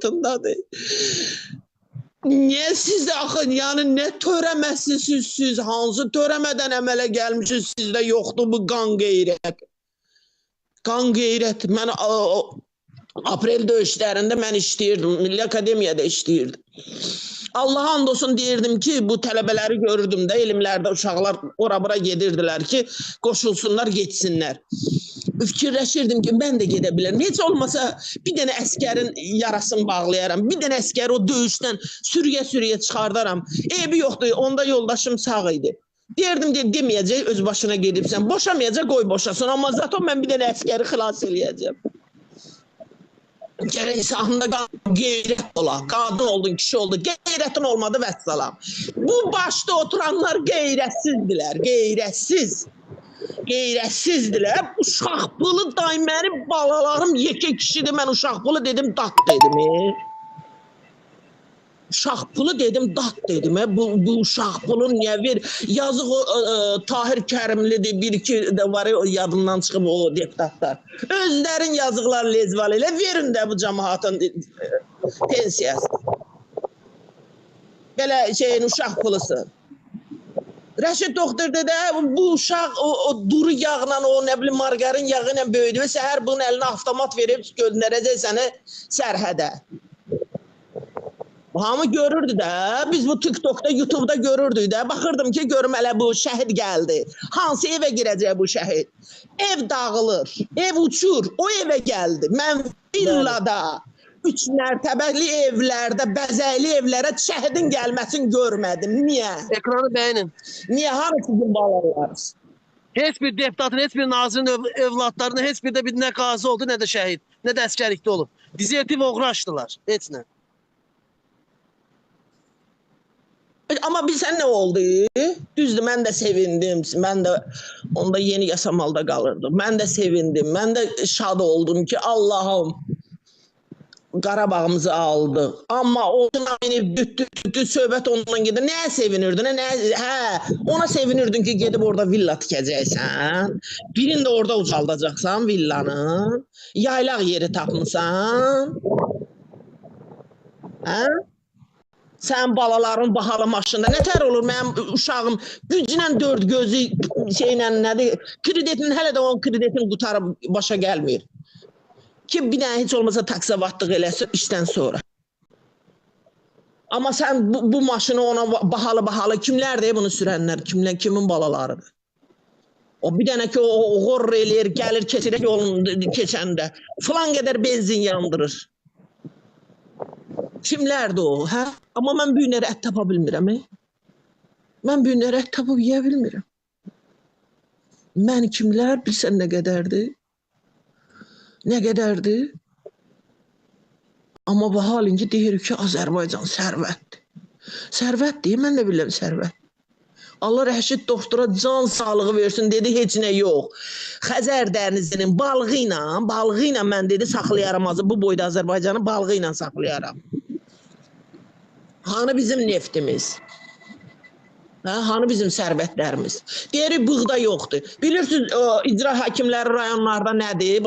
altındadır. Niyə siz də axı, yəni nə törəməsiniz siz, hansı törəmədən əmələ gəlmişsiniz, sizdə yoxdur bu qan qeyrət. Qan qeyrət. Mən aprel döyüşlərində mən işləyirdim, Milli Akademiyada işləyirdim. Allaha and olsun deyirdim ki, bu tələbələri görürdüm də, elmlərdə uşaqlar ora-bura gedirdilər ki, qoşulsunlar, getsinlər. Fikirləşirdim ki, mən də gedə bilərəm. Heç olmasa bir dənə əskərin yarasını bağlayaram, bir dənə əskəri o döyüşdən sürüyə-sürüyə çıxardaram. Eybi yoxdur, onda yoldaşım sağ idi. Deyirdim ki, deməyəcək, öz başına gedibsən, boşamayacaq, qoy boşasın, amma zato mən bir dənə əskəri xilas eləyəcəm. Gərək insanda qeyrət ola, qadın oldun, kişi oldu, qeyrətin olmadı vəssalam. Bu başda oturanlar qeyrətsizdirlər, qeyrətsiz. Qeyrətsizdirlər. Uşaq pulu day mənim balalarım yekə kişidir, mən uşaq pulu dedim, dat dedim. Uşaq pulu dedim, dat dedim. Bu uşaq pulu niyə ver? Yazıq o Tahir Kərimlidir, bir iki də var o yadımdan çıxıb o deputatlar. Özlərin yazıqlar lezval elə verin də bu cəmaatın pensiyası. Belə şeyin uşaq pulusu. Rəşid doktor dedi, bu uşaq o duru yağla, o nə bilim margarin yağı ilə böyüdü və səhər bunun əlinə avtomat verib göndərəcək səni sərhədə. Hamı görürdü də, biz bu TikTok'da, YouTube'da görürdük də. Baxırdım ki, görüm elə bu şəhid gəldi. Hansı evə girəcək bu şəhid? Ev dağılır, ev uçur, o evə gəldi. Mən villada, 3 mərtəbəli evlərdə, bəzəkli evlərə şəhidin gəlməsini görmədim. Niyə? Ekranı bəyənin. Niyə? Hanı sizin balalarınız? Heç bir deputatın, heç bir nazirin övladlarının heç bir də bir nə qazi oldu, nə də şəhid, nə də əskərlikdə olub. Dizertiv oğraşdılar, heç nə. Amma bilsən nə oldu? Düzdür, mən də sevindim. Mən də onda yeni Yasamalda qalırdım. Mən də sevindim. Mən də şad oldum ki, Allahım Qarabağımızı aldıq. Amma ona minib düt söhbət ondan gedir. Nəyə sevinirdin? Hə, ona sevinirdin ki, gedib orada villa tikəcəksən. Birini də orada ucaldacaqsan villanı. Yaylaq yeri tapmısan. Hə? Sən balaların bahalı maşında nətər olur? Mənim uşağım güclə dörd gözü şeylə nədir? Kreditin, hələ də onun kreditin qutarıb başa gəlmir. Ki bir dənə heç olmasa taksavatlıq eləsin işdən sonra. Amma sən bu maşını ona bahalı kimlərdir bunu sürənlər? Kimlər, kimin balalarıdır? O bir dənə ki o qorr eləyir, gəlir keçirək yolun keçəndə. Filan qədər benzin yandırır. Kimlərdir o? Hə? Amma mən bu günləri ət tapa bilmirəm. Mən bu günləri ət tapıb yeyə bilmirəm. Mən kimlər bilsən nə qədərdir? Nə qədərdir? Amma bu halınki deyir ki, Azərbaycan sərvətdir. Sərvətdir, mən də bilirəm sərvət. Allah Rəşid doktora can sağlığı versin, dedi, heç nə yox. Xəzər dənizinin balığı ilə mən dedi, saxlayaram, bu boyda Azərbaycanı balığı ilə saxlayaram. Hanı bizim neftimiz? Hə, hanı bizim sərvətlərimiz? Deyirik, buğda yoxdur. Bilirsiniz, icra hakimləri rayonlarda nədir?